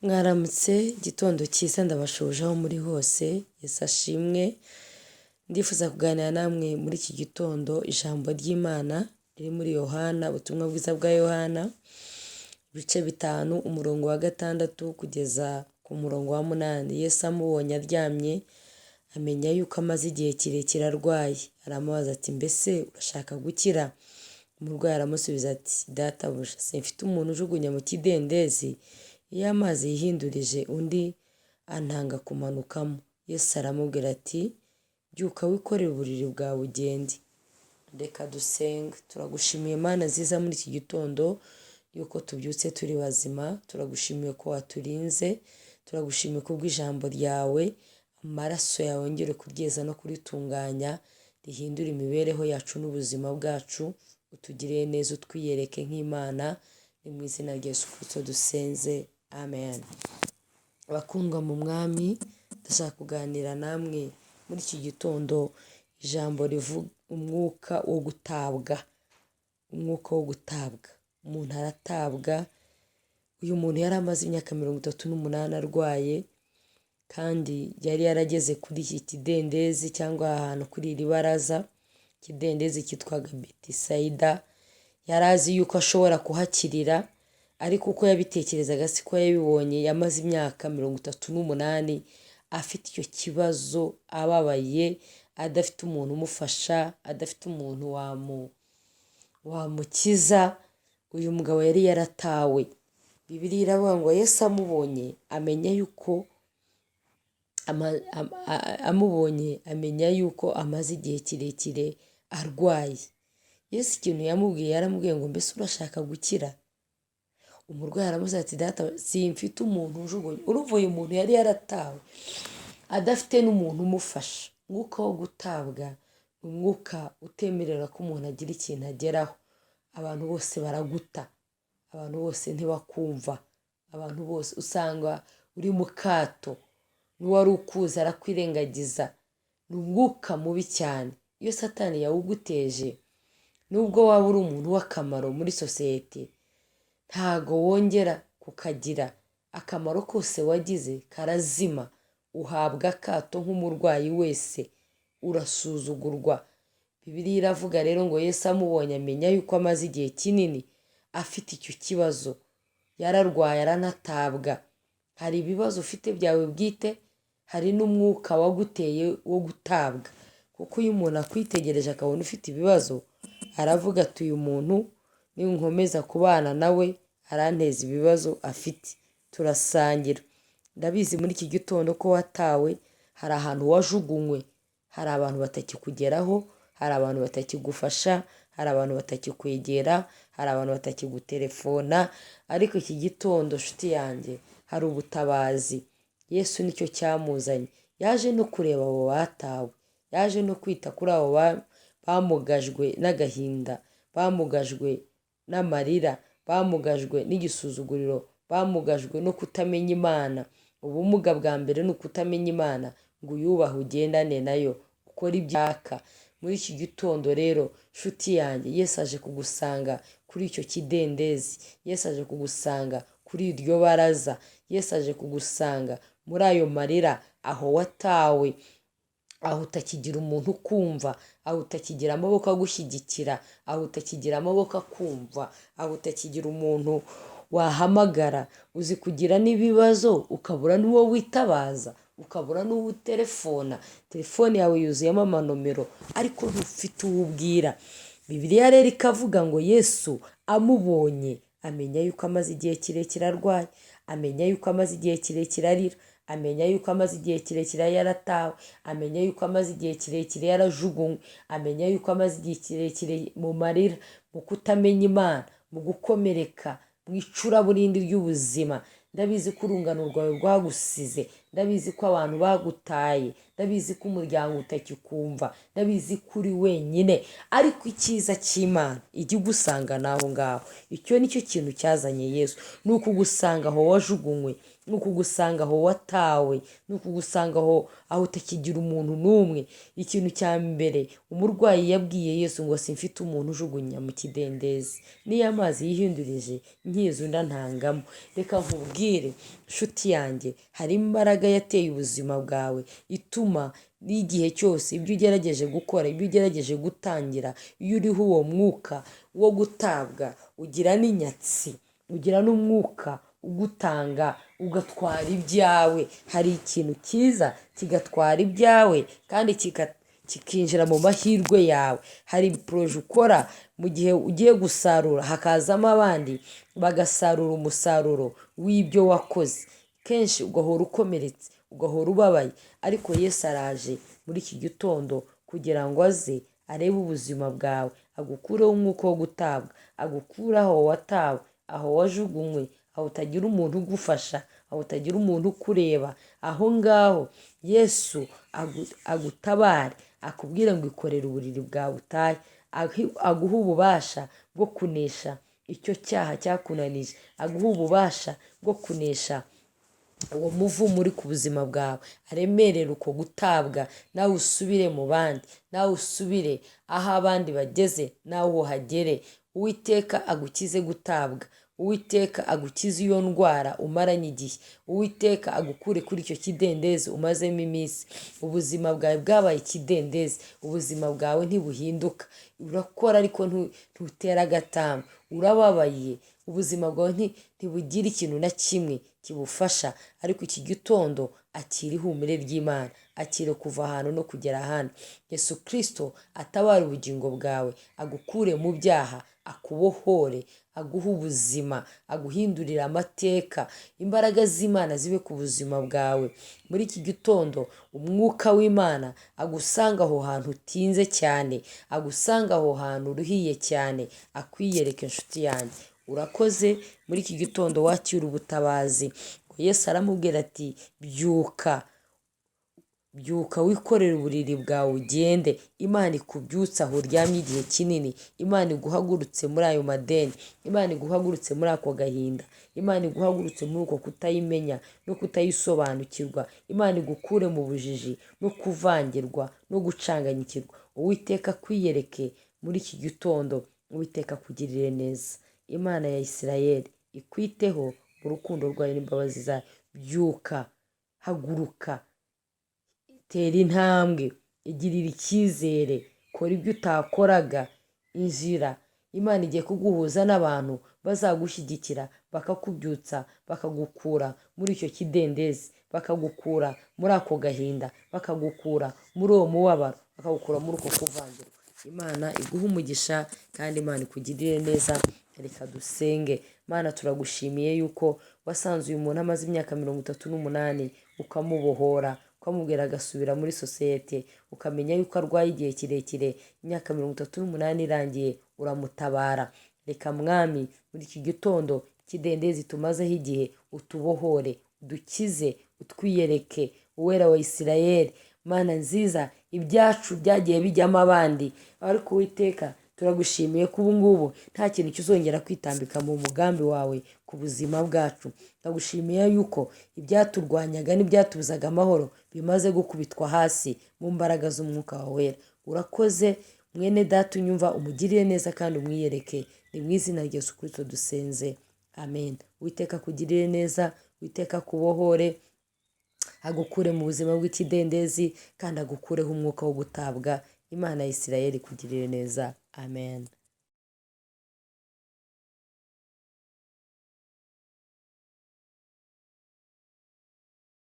Mwaramutse, igitondo cyiza, ndabasuhuje aho muri hose, Yesu ashimwe. Ndifuza kuganira namwe muri iki gitondo ijambo ry'Imana riri muri Yohana, ubutumwa bwiza bwa Yohana, ibice 5, umurongo wa 6 kugeza ku murongo wa 8. Yesu amubonye aryamye, amenya yuko amaze igihe kirekire arwaye, aramubaza ati: "Mbese urashaka gukira?" Umurwayi aramusubiza ati: "Databuja, simfite umuntu ujugunya mu kidendezi iyo amazi yihindurije, undi antanga kumanukamo." Yesu aramubwira ati: "Byuka, wikorere uburiri bwawe, ugende." Reka dusenge. Turagushimiye, Mana nziza, muri iki gitondo yuko tubyutse turi bazima. Turagushimiye ko waturinze, turagushimiye kubw'ijambo ryawe. Amaraso yawe wongere kuryeza no kuritunganya, rihindure imibereho yacu n'ubuzima bwacu, utugirire neza, utwiyereke nk'Imana. Ni mu izina rya Yesu Kristo dusenze, amen. Abakundwa mu Mwami, ndashaka kuganira namwe muri iki gitondo ijambo rivuga umwuka wo gutabwa. Umwuka wo gutabwa, umuntu aratabwa. Uyu muntu yari amaze imyaka 38 arwaye, kandi yari yarageze kuri iki kidendezi cyangwa ahantu kuri iri baraza, ikidendezi cyitwaga Betisayida. Yari azi yuko ashobora kuhakirira, ariko uko yabitekerezaga siko yabibonye. Yamaze imyaka 38 afite icyo kibazo, ababaye, adafite umuntu umufasha, adafite umuntu wamukiza. Uyu mugabo yari yaratawe. Bibiliya iravuga ngo Yesu amubonye amenya yuko amubonye amenya yuko amaze igihe kirekire arwaye. Yesu ikintu yamubwiye, yaramubwiye ngo: "Mbese urashaka gukira?" Umurwayi aramubaza ati: "Data, simfite umuntu ujugunya." Urumva, uyu muntu yari yaratawe, adafite n'umuntu umufasha. Umwuka wo gutabwa ni umwuka utemerera ko umuntu agira ikintu ageraho. Abantu bose baraguta, abantu bose ntibakumva, abantu bose usanga uri mu kato, n'uwari ukuzi arakwirengagiza. Ni umwuka mubi cyane. Iyo Satani yawuguteje, nubwo waba uri umuntu w'akamaro muri sosiyete, ntago wongera kukagira. Akamaro kose wagize karazima, uhabwa akato nk'umurwayi wese, urasuzugurwa. Bibiliya iravuga rero ngo Yesu amubonye amenya yuko amaze igihe kinini afite icyo kibazo, yararwaye, aranatabwa. Hari ibibazo ufite byawe bwite, hari n'umwuka waguteye wo gutabwa, kuko iyo umuntu akwitegereje akabona ufite ibibazo, aravuga ati: "Uyu muntu ninkomeza kubana nawe aranteza ibibazo afite, turasangira." Ndabizi muri iki gitondo ko watawe, hari ahantu wajugunywe, hari abantu batakikugeraho, hari abantu batakigufasha, hari abantu batakikwegera, hari abantu batakigutelefona. Ariko iki gitondo, nshuti yanjye, hari ubutabazi. Yesu nicyo cyamuzanye, yaje no kureba abo batawe, yaje no kwita kuri abo bamugajwe n'agahinda, bamugajwe n'amarira, bamugajwe n'igisuzuguriro, bamugajwe no kutamenya Imana. Ubumuga bwa mbere ni ukutamenya Imana ngo uyubahe, ugendane nayo, ukore ibyaka. Muri iki gitondo rero, nshuti yanjye, Yesu aje kugusanga kuri icyo kidendezi, Yesu aje kugusanga kuri iryo baraza, Yesu aje kugusanga muri ayo marira, aho watawe, aho utakigira umuntu ukumva, aho utakigira amaboko agushyigikira, aho utakigira amaboko akumva, aho utakigira umuntu wahamagara. Uzi kugira n'ibibazo ukabura n'uwo witabaza, ukabura n'uwo utelefona? Telefone yawe yuzuyemo amanomero, ariko ntufite uwo ubwira. Bibiliya rero ikavuga ngo Yesu amubonye amenya yuko amaze igihe kirekire arwaye, amenya yuko amaze igihe kirekire arira, amenya yuko amaze igihe kirekire yaratawe, amenya yuko amaze igihe kirekire yarajugunywe, amenya yuko amaze igihe kirekire mu marira, mu kutamenya Imana, mu gukomereka, mu icuraburindi ry'ubuzima. Ndabizi ko urungano rwawe rwagusize. Ndabizi ko abantu bagutaye, ndabizi ko umuryango utakikumva, ndabizi ko uri wenyine, ariko icyiza cy'Imana ijya igusanga n'aho ngaho. Icyo ni cyo kintu cyazanye Yesu, ni ukugusanga aho wajugunywe, ni ukugusanga aho watawe, ni ukugusanga aho utakigira umuntu n'umwe. Ikintu cya mbere umurwayi yabwiye Yesu ngo simfite umuntu ujugunya mu kidendezi, niyo amazi yihindurije nkiza undi antangamo. Reka nkubwire nshuti yanjye, hari imbaraga yateye ubuzima bwawe ituma n'igihe cyose ibyo ugerageje gukora, ibyo ugerageje gutangira, iyo uriho uwo mwuka wo gutabwa ugira n'inyatsi, ugira n'umwuka ugutanga ugatwara ibyawe. Hari ikintu cyiza kigatwara ibyawe kandi kikinjira mu mahirwe yawe. Hari projet ukora mu gihe ugiye gusarura hakazamo abandi bagasarura umusaruro w'ibyo wakoze. Kenshi ugahora ukomeretse, ugahora ubabaye, ariko Yesu araje muri iki gitondo kugira ngo aze arebe ubuzima bwawe, agukureho umwuka wo gutabwa, agukure aho watawe, aho wajugunywe, aho utagira umuntu ugufasha, aho utagira umuntu ukureba. Aho ngaho Yesu agutabare, akubwire ngo ikorere uburiri bwawe utahe, aguhe ububasha bwo kunesha icyo cyaha cyakunanije, aguhe ububasha bwo kunesha uwo muvumo uri ku buzima bwawe, aremerere uko gutabwa, nawe usubire mu bandi, nawe usubire aho abandi bageze, nawe uhagere. Uwiteka agukize gutabwa, Uwiteka agukize iyo ndwara umaranye igihe, Uwiteka agukure kuri icyo kidendezi umazemo iminsi. Ubuzima bwawe bwabaye ikidendezi, ubuzima bwawe ntibuhinduka, urakora ariko ntutera agatambwe, urababaye, ubuzima bwawe ntibugira ikintu na kimwe kibufasha. Ariko iki gitondo akira ihumure ry'Imana, akira kuva ahantu no kugera ahandi. Yesu Kristo atabara ubugingo bwawe, agukure mu byaha, akubohore, aguhe ubuzima, aguhindurire amateka. Imbaraga z'Imana zibe ku buzima bwawe. Muri iki gitondo umwuka w'Imana agusanga aho hantu utinze cyane, agusanga aho hantu uruhiye cyane, akwiyereke inshuti yanjye. Urakoze muri iki gitondo wakira ubutabazi. Yesu aramubwira ati byuka, byuka wikorere uburiri bwawe ugende. Imana ikubyutse aho uryamye igihe kinini, Imana iguhagurutse muri ayo madeni, Imana iguhagurutse muri ako gahinda, Imana iguhagurutse muri uko kutayimenya no kutayisobanukirwa, Imana igukure mu bujiji no kuvangirwa no gucanganyikirwa. Uwiteka akwiyereke muri iki gitondo, Uwiteka akugirire neza. Imana ya Isirayeli ikwiteho mu rukundo rwayo n'imbabazi zayo. Byuka, haguruka, tera intambwe, igirira icyizere, kora ibyo utakoraga, injira. Imana igiye kuguhuza n'abantu bazagushyigikira, bakakubyutsa, bakagukura muri icyo kidendezi, bakagukura muri ako gahinda, bakagukura muri uwo mubabaro, bakagukura muri uko kuvangirwa. Imana iguhe umugisha kandi Imana ikugirire neza. Reka dusenge. Mana, turagushimiye yuko wasanze uyu muntu amaze imyaka 38 ukamubohora, ukamubwira agasubira muri sosiyete, ukamenya yuko arwaye igihe kirekire, imyaka 38 irangiye uramutabara. Reka Mwami muri iki gitondo ikidendezi tumazeho igihe utubohore, udukize, utwiyereke, Uwera wa Isirayeli. Mana nziza, ibyacu byagiye bijyamo abandi, ariko Uwiteka turagushimiye ko ubu ngubu nta kintu kizongera kwitambika mu mugambi wawe ku buzima bwacu. Ndagushimiye yuko ibyaturwanyaga n'ibyatubuzaga amahoro bimaze gukubitwa hasi mu mbaraga z'umwuka wawe wera. Urakoze mwene data unyumva, umugirire neza kandi umwiyereke. Ni mu izina rya Yesu Kristo dusenze, amen. Uwiteka akugirire neza, Uwiteka akubohore, agukure mu buzima bw'ikidendezi kandi agukureho umwuka wo gutabwa. Imana ya Isirayeli ikugirire neza, amen.